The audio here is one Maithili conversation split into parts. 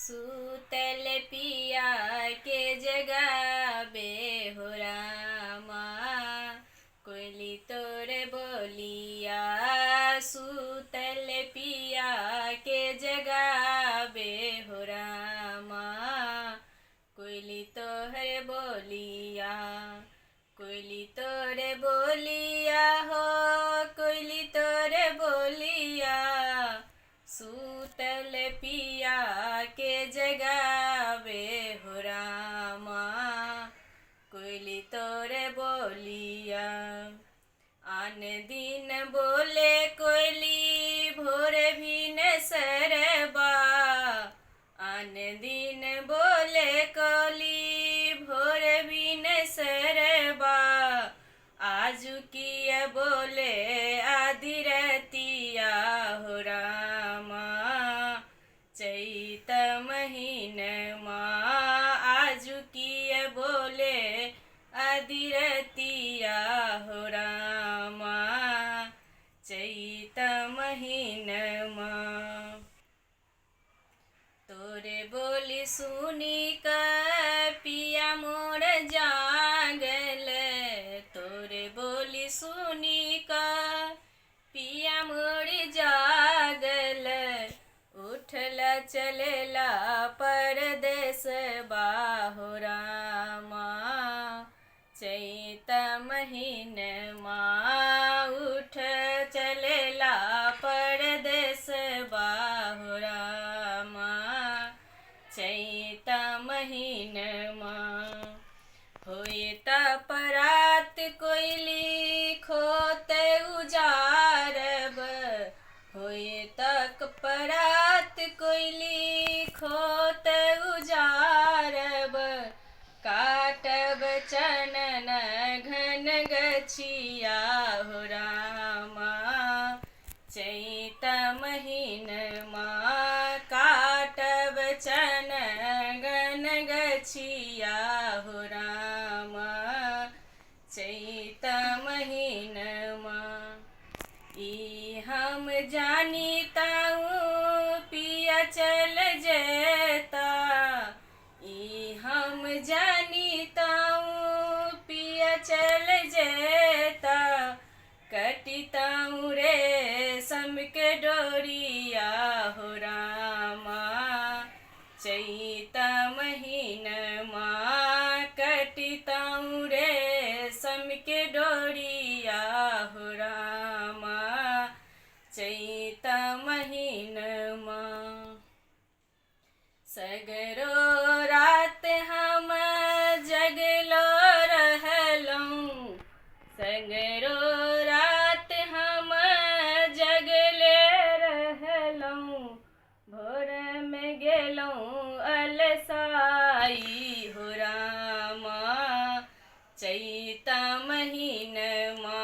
सुतल पिया के जगाबे हो रामा, कोइली तोर बोलिया। सुतल पिया के जगाबे हो रामा, कोइली तोहर बोलिया। कोइली तोर बोलिया हो, कोइली तोर बोलिया। सुतल पिया के जगाबे हो रामा, कोइली तोर बोलिया। आन दिन बोले कोइली भोर भी न सरबा, आन दिन बोले कोली भोर भी न सरबा। आजु किया बोले आधी रतिया हो रामा, चैत महीनमा। आजु किया बोले आधी रतिया हो रामा, चैत महीनमा। तोरे बोली सुनी क पिया मोर जागल, तोरे बोली सुनी क पिया मोर जागल। उठल चलेला परदेस बाहो रामा, चैत महीनमा। उठ चलेला परदेस बाहो रामा, चैत महीनमा। होए त परात कोइली खोत उजारब, होए तक परात कोइली खोत उजारब। काटब चनन घन गछिया हो रामा, चैत महीनमा। काटब चनन घन गछिया हो रामा, चैत महीनमा। ई हम जानितहुँ पिया चल जेता, ई हम जानितहुँ पिया चल जेता। कटितहुँ रेशम के डोरिया हो रामा, चैत महीनमा। कटितहुँ रेशम के डोरिया हो रामा, चैत महीनमा। सगरो रात हम जगलो रहलहुँ, सगरो रात हम जगले रहलहुँ। भोर में गेलहुँ अलसाई हो रामा, चैत महीनमा।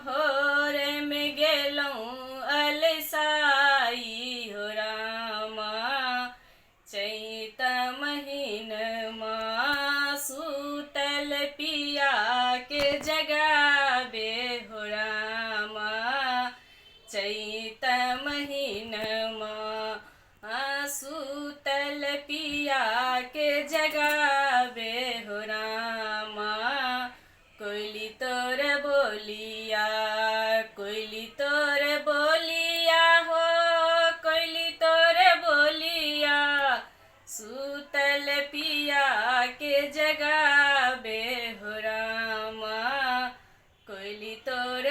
भोर में गेलहुँ अलसाई हो रामा, चैत महीनमा। सुतल पिया के जगाबे हो रामा, चैत महीनमा। सुतल पिया के जगाबे हो रामा, कोइली तोर बोलिया। कोइली तोर बोलिया हो, कोइली तोर बोलिया। सुतल पिया के जगाबे हो रामा, कोइली तोर